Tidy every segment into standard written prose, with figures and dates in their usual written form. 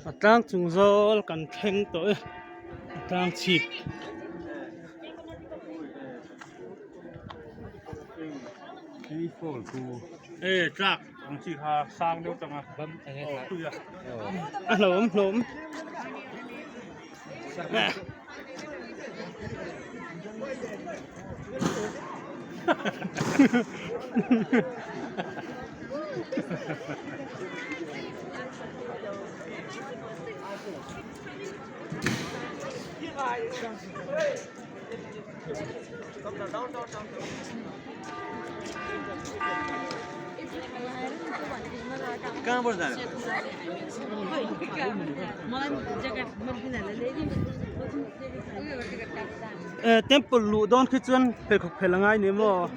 A tlang chung zawl kan thleng tawh e a tlang chhip. E tlak ang chi kha sang deuh tanga a hlauhawm hlawm. Temple luh dawn khi chuan pheikhawk phel a ngai ni maw?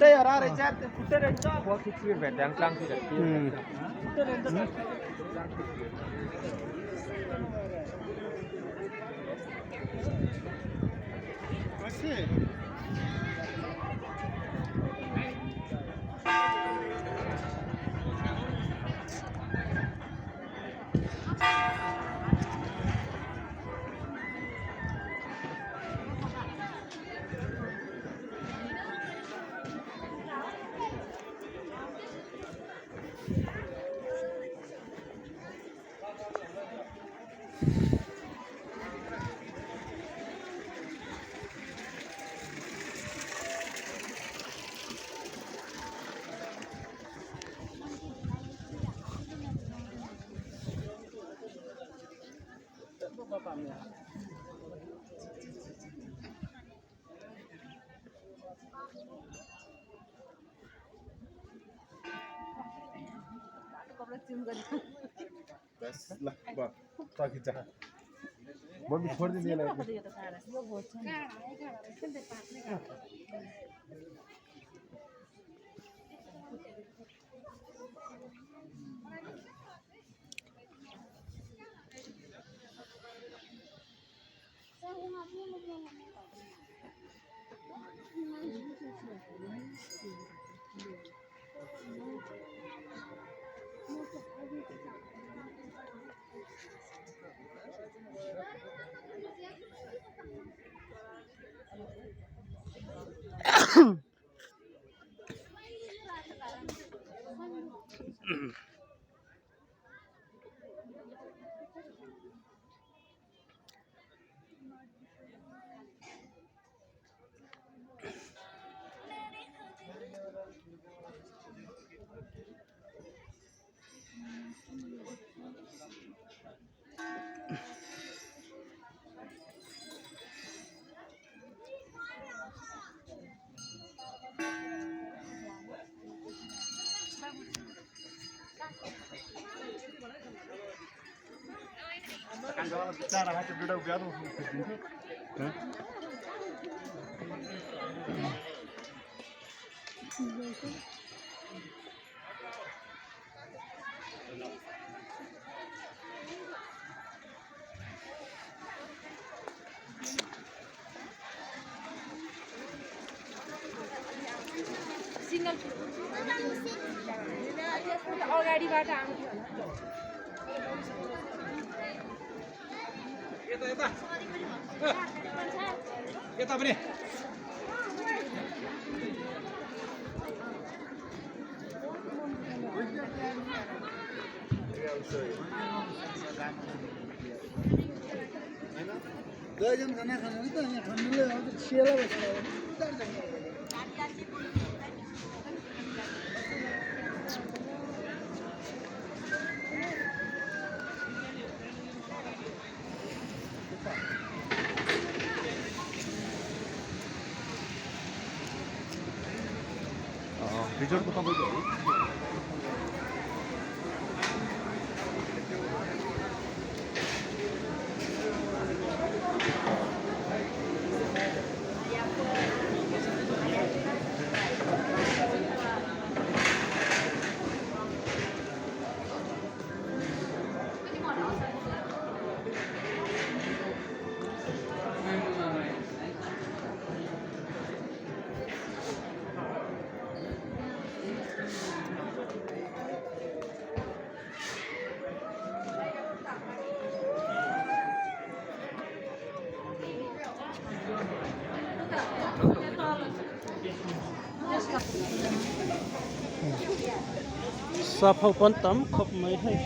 Sap ho pawn tam khawp mai hei.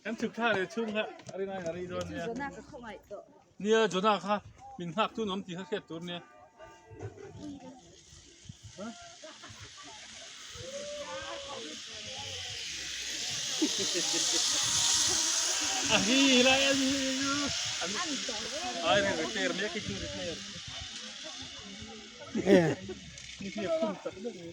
Kan chhuk thla leh chhung kha a rin aiin a rei dawn nia. Nia Jonah kha min nghak chu nuam tih kha hriat tur nia. A hi lai a hi ai ri repair mek hi chu repair. Ni hi a phun tak deuh ni.